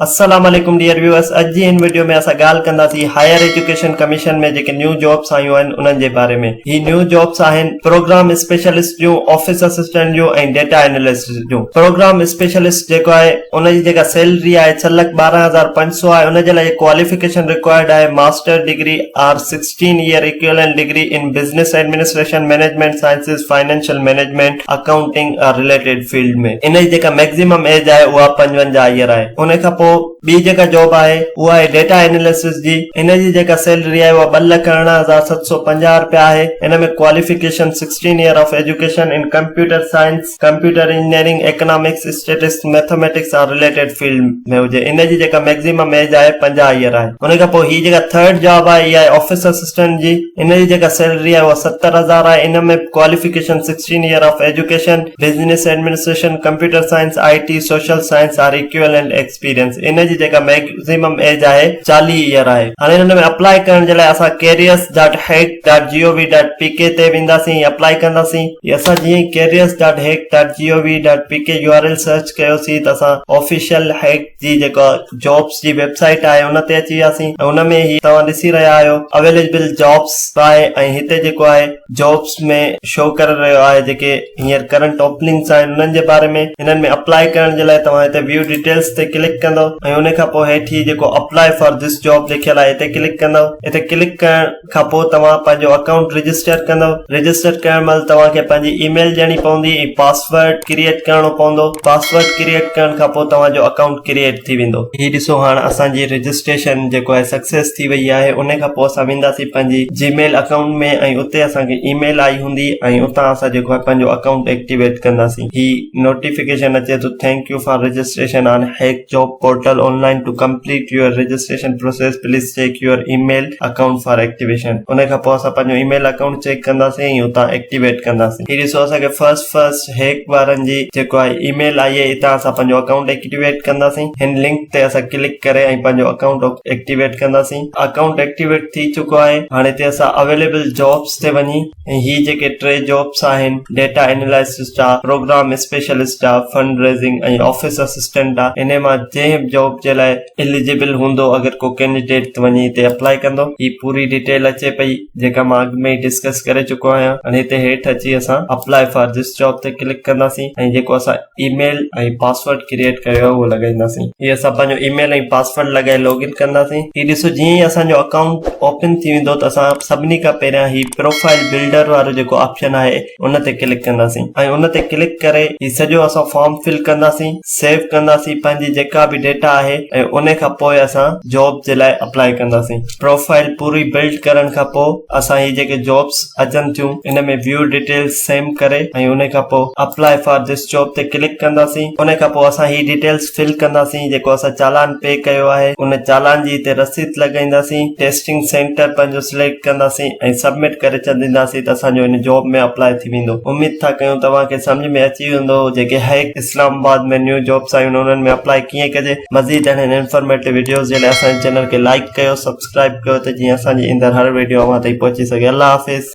السلام عليڪم dear viewers اڄ جي هن وڊيو ۾ اسان ڳالهه ڪنداسين هائير ايجوڪيشن ڪميشن ۾ جيڪي نيو جابس آيون آهن انهن جي باري ۾ هي نيو جابس آهن پروگرام اسپيشلسٽ جون آفيس اسسٽنٽ جون ۽ ڊيٽا اينالسٽ جون پروگرام اسپيشلسٽ جيڪو آهي ان جي جيڪا سيلري آهي 612500 آهي ان جي لاء ڪواليفڪيشن رڪوائرڊ آهي master degree or 16 year equivalent degree in business administration management sciences financial management accounting or related field ۾ ان جي جيڪا ميڪزيمم ايج آهي اها 55 ايئر آهي ان کان پوء ٻي جيڪا جاب آهي اها آهي ڊيٽا ايناليسس جي ان جي جيڪا سيلري آهي اها 218750 رپيا آهي ان ۾ qualification 16 year of education in computer science computer engineering economics statistics mathematics or related field ۾ هجي ان جي جيڪا ميڪزيمم ايج آهي 50 ايئر آهي ان کان پوء هي جيڪا ٿرڊ جاب آهي اها آهي آفيس اسسٽنٽ جي ان جي جيڪا سيلري آهي اها 70000 آهي ان ۾ qualification 16 year of education business administration computer science I T social science or equivalent experience ان جي جيڪا ميڪزيمم ايج آهي 40 ايئر آهي هاڻي ان ۾ اپلائي ڪرڻ جي لاء اسان careers dot HEC dot G O V dot P K تي وينداسين ۽ اپلائي ڪنداسين اسان جيئن ئي careers dot HEC dot G O V dot P K U R L search ڪيوسين ته اسان آفيشل هيڪ جي جيڪا جابس جي ويب سائيٽ آهي ان تي اچي وياسين ۽ ان ۾ هي توهان ڏسي رهيا آهيو اويليبل جابس آهي ۽ هتي جيڪو آهي جابس ۾ شو ڪري رهيو آهي جيڪي هينئر ڪرنٽ اوپننگس آهن انهن جي باري ۾ هنن ۾ اپلائي ڪرڻ جي لاء توهان هتي ويو ڊيٽيلس تي ڪلڪ ڪندو ۽ ان کان پوء هيٺ هي جيڪو اپلائي فار this job لکيل آهي هتي ڪلڪ ڪندو هتي ڪلڪ ڪرڻ کان پوء توهان پنهنجو اڪائونٽ رجسٽر ڪندؤ رجسٽر ڪرڻ مهل توهان کي پنهنجي اي ميل ڏيڻي پوندي ۽ پاسورڊ ڪريئيٽ ڪرڻو پوندو پاسورڊ ڪريئيٽ ڪرڻ کان پوء توهان جو اڪائونٽ ڪريئيٽ ٿي ويندو. هي ڏسو هاڻ اسان جي رجسٽريشن جيڪو آهي سڪسيس ٿي وئي آهي ان کان پوء اسان وينداسين پنهنجي جي ميل اڪائونٽ ۾ ۽ اتي اسان کي اي ميل آئي هوندي ۽ اتان اسان جيڪو آهي پنهنجو اڪائونٽ ايڪٽيويٽ ڪنداسين هي نوٽيفڪيشن اچي ٿو thank you for registration on HEC job portal online to complete your registration process please check your email account for activation ان کان پوء اسان پنهنجو اي ميل اڪائونٽ چيڪ ڪنداسين ۽ اتان ايڪٽيويٽ ڪنداسين هي ڏسو اسان کي فرسٽ فرسٽ هيڪ وارن جي جيڪو آهي اي ميل آئي آهي اتان اسان پنهنجو اڪائونٽ ايڪٽيويٽ ڪنداسين هن لنڪ تي اسان ڪلڪ ڪري ۽ پنهنجو اڪائونٽ ايڪٽيويٽ ڪنداسين اڪائونٽ ايڪٽيويٽ ٿي چڪو آهي هاڻي هتي اسان اويليبل جابس تي وڃي ۽ هي جيڪي ٽي جابس آهن ڊيٽا اينالائسسٽ آ، پروگرام اسپيشلسٽ آ، فنڊ ريزنگ ۽ آفيس اسسٽنٽ آ انهي مان جنهن به جاب جي لاء اليجبل هوندو اگر ڪو ڪينڊيڊيٽ ته وڃي هتي اپلائي ڪندو هي پوري ڊيٽيل اچي پئي جيڪا مان اڳ ۾ ئي ڊسڪس ڪري چڪو آهيان هاڻي هتي هيٺ اچي اسان اپلائي فار this job تي ڪلڪ ڪنداسين ۽ جيڪو اسان اي ميل ۽ پاسورڊ ڪريئيٽ ڪيو آهي اهو لڳائينداسين هي اسان پنهنجو اي ميل ۽ پاسورڊ لڳائي لاگ ان ڪنداسين هي ڏسو جيئن ئي اسان جو اڪائونٽ اوپن ٿي ويندو ته اسان سڀني کان پهريان هي پروفائل بلڊر وارو جيڪو آپشن آهي ان تي ڪلڪ ڪنداسين ۽ ان تي ڪلڪ ڪري هي سڄو اسان فارم فل ڪنداسين سيو ڪنداسين پنهنجي جيڪا به ڊيٽا آهي ۽ ان کان پوء اسان جاب جي لاء اپلائي ڪنداسين پروفائل پوري بلڊ ڪرڻ کان پوء اسان هي جيڪي جابس اچن ٿيون ان ۾ ويو ڊيٽيلز سيم ڪري ۽ ان کان پوء اپلائي فار this job تي ڪلڪ ڪنداسين ان کان پوء اسان هي ڊيٽيلز فل ڪنداسين جيڪو اسان چالان پي ڪيو آهي ان چالان جي هتي رسيد لڳائينداسين ٽيسٽنگ سينٽر پنهنجو سليڪٽ ڪنداسين ۽ سبمٽ ڪري ڇڏينداسين ته اسان جو ان جاب ۾ اپلائي ٿي ويندو اميد ٿا ڪيون توهان کي سمجهه ۾ اچي ويندو جيڪي هيڪ اسلام آباد ۾ نيو جابس آيون انهن ۾ اپلائي ڪيئن ڪجي مزيد اهڙين انفارميٽو وڊيوز جي لاء اسان جي چينل کي لائڪ ڪيو سبسڪرائب ڪيو ته جيئن اسان جي ايندڙ هر وڊيو اوهان تائين پهچي سگهي الله حافظ.